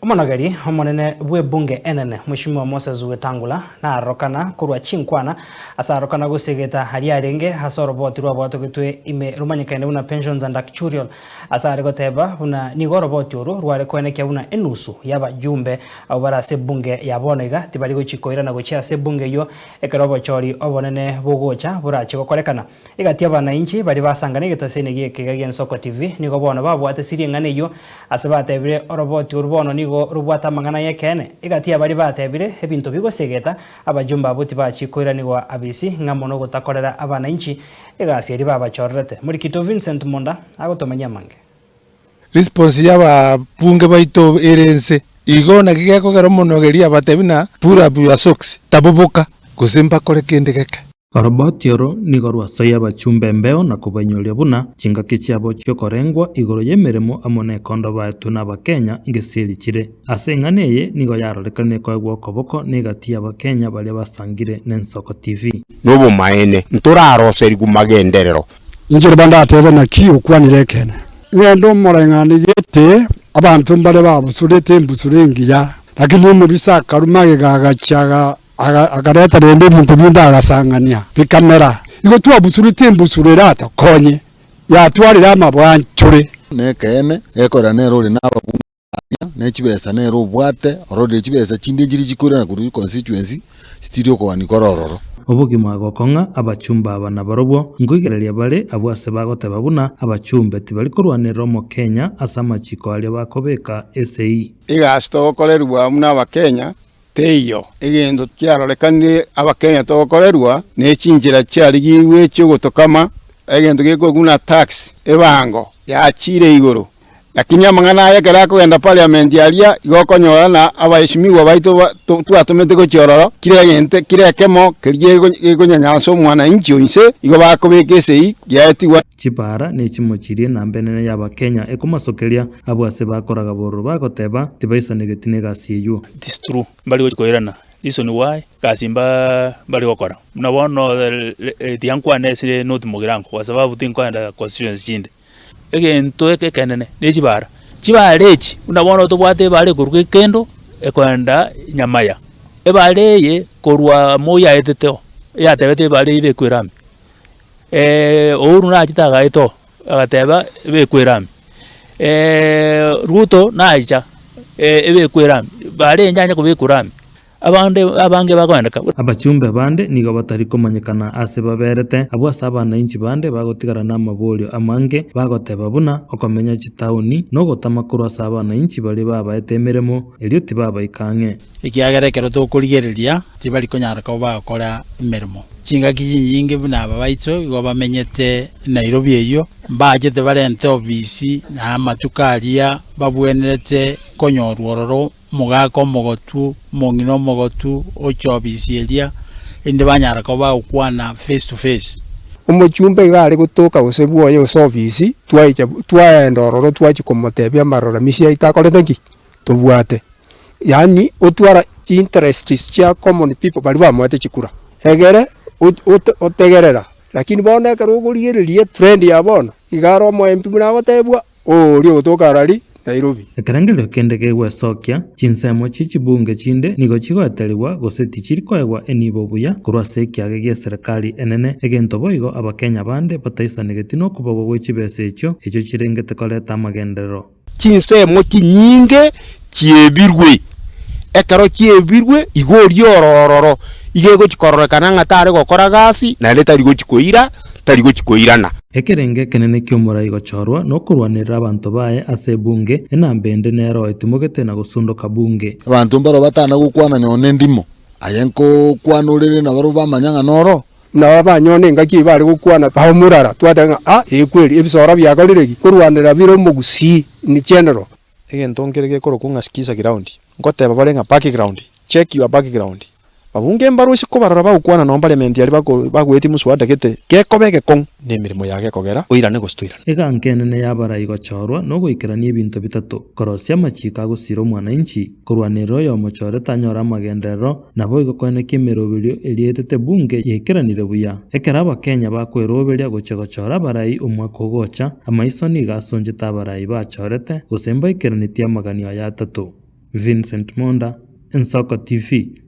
Omonogeri omonene bw'ebunge enene, Mweshimiwa Moses Wetangula, narorokana korwa chinkwana ase arorokana gosegeta aria arenge ase oroboti rwabwatogetwe ime romanyekaine buna Pensions and Actuarial ase are goteba buna nigo oroboti orwo rware koenekia buna enusu y'abajumbe abwo bare ase ebunge ya bono iga tibari gochi koirana gochia ase ebunge eyio ekero obochori obonene bogocha borache gokorekana. Egati y'abanainchi baria basangana egetaseni gi'ekeiga gi'Ensoko TV nigo bono babwate siri eng'ana eyio ase batebire oroboti oru bono nigo robwate amang'ana y'ekeene. Egati ya baria batebire ebinto bigosegeta abajumbe abwo tibachi koiranigwa abisi ng'a mono gotakorera abanainchi egasi eria babachorerete. Morikito Vincent Monda agotomanyia amange. Response y'ababunge baito ere ense igo naki gekogera omonogeri abatebi na pull up your socks taboboka gose mbakore kende geke. Oroboti oro nigo rwasoyia abachumba embeo na kobainyoria buna chingaki chiabo chi'okorengwa igoro y'emeremo amo nekondo baetwe n'Abakenya ngesieri chire. Ase eng'ana eye nigo yarorekanire koegwa okoboko negati y'Abakenya baria basangire n'Ensoko TV. Nobomaene, ntoraroserigwe magenderero. Inche riba ndatebe naki okwanire ekeene. Ng'ende omoreng'ani gete, abanto mbare babusurete embusuro engiya, lakini omobisa akarua magega agachia akareta rende ebinto binde agasang'ania, bikamera. Igo twabusurete embusuro eratokonye, yatwarire amabwanchore. Nekeene, gekorera nere ore nababunge aria, ne chibesa nere obwate, ororire chibesa chinde nchiria chikoirana korwa constituency, chitiri okogania kore ororo. Obogima gokong'a abachumba aba nabarobwo nkoigereria bare abwo ase bagoteba buna abachumbe tibari korwanerera omokenya ase amachiko aria bakobeka esegi. Egasi togokorerwa buna abakenya Teiyo egento kiarorekanire Abakenya togokorerwa ne chinchera chiarigigwe chi'ogotokama, egento gekorokwa buna tax, ebango yachiire igoro. Lakini amang'ana aya ekero akogenda parliament aria igo okonyora na abaheshimiwa baito twatomete gochia ororo, kera egento kera ekemo keria gekonyanyansa omwananchi o inse igo bakobeka esegi giaetigwa. Chipara ne chimochirie enamba enene y'Abakenya ekomasokeria abwo ase bakoraga bororo bagoteba tibaisanegeti negasi eyio. It is true, mbari gochia koirana, reason why, egasi mbaaa mbari gokora. Buna bono tiga nkwane ase North Mugirango kwa sababu tinkoenda constituency chinde. Egento eke ekenene ne chibara, chibara echi buna bono tobwate ebara ekorwa Gekendo ekoenda Nyamaya, ebara eye korwa Moi aetete oo, eyatebete ebara eye ebekwe erami. Uhuru nachete agaeta oo, agateba ebekwe erami, Ruto nacha ebekwe erami, bare enyanya kobekwa erami, abande abange bakoendeka. Abachumbe bande nigo batari komanyekana ase baberete, abwo ase abanainchi bande bagotigara namaborio amange, bagoteba buna okomenya chitaoni nogotama korwa ase abanainchi baria babaete emeremo, erio tibabaika ang'e. Ekiagera ekero tokorigereria tibari konyara koba bagokora emeremo. Chingaki chinyinge buna aba baito igo bamenyete Nairobi eyio, mbachete barente obisi na amatuko aria babwenerete konyorwa ororo omogaka omogotu, omong'ina omogotu oche obisi eria, erinde banyara koba bagokwana face to face. Omochumba iga are gotoka gose bwoye gose ofisi, twaicha twaenda ororo twachia komotebia amaroramisi aito akorete ki? Tobwate. Yaani otwara chiinterests chia common people baria bamoete chikura, egere otegerera. Lakini bono ekero okorigereria etrend ya bono, iga aro omo MP buna agotebwa, oria ogotoka arari Nairobi. Ekerengerio kende kegwesokia, chinsemo chie chibunge chinde nigo chigoeterigwa gose tichiri koegwa enibo buya korwa ase ekiage gi'eserekari enene, egento boigo Abakenya bande bataisanegeti nokobogwa gwe chibesa echio echio chirengete koreta amagenderero. Chinsemo chinyinge chiebirwe, ekero chiebirwe igo oria ororo iga egochi kororekana ng'a tare gokora gasi naende tari gochi koira tari gochi koirana. Ekerengo ekenene ki'omorai gochorwa nokorwanerera abanto baye ase ebunge, enamba ende nero etimogete na gosundoka bunge. Abanto mbaro batana gokwana nonya nendimo, aye nkokwana orere nabarabwo bamanya ng'a noro. Nabo abanyone engaki eyio bare gokwana baumurara, twateba ng'a ah ee kweri ebisoro biakorire ki? Korwanera bire omogusii in general. Egento nkere gekorokwa ng'a sikiza ground, ngoteba bare ng'a background, check your background. Babunge mbarosie kobarora bagokwana nonye parliament aria bako bagoetia mswada gete, gekoba egekong'u, na emeremo yago ekogera oirane gose toirane. Eganka enene y'abarai gochorwa nogoikerania ebinto bitato, korosia amachiiko agosira omwananchi, Korwanerera oyomochore tanyore amagenderero, naboigo koenekia emeroberio eria etete bunge yaikeranire buya. Ekero Abakenya bakweroberia gochia gochora abarai omwaka ogocha, amaiso nigo asonchete abarai bachorete, gose mbaikeranetie amaganio aya atato. Vincent Monda, Ensoko TV.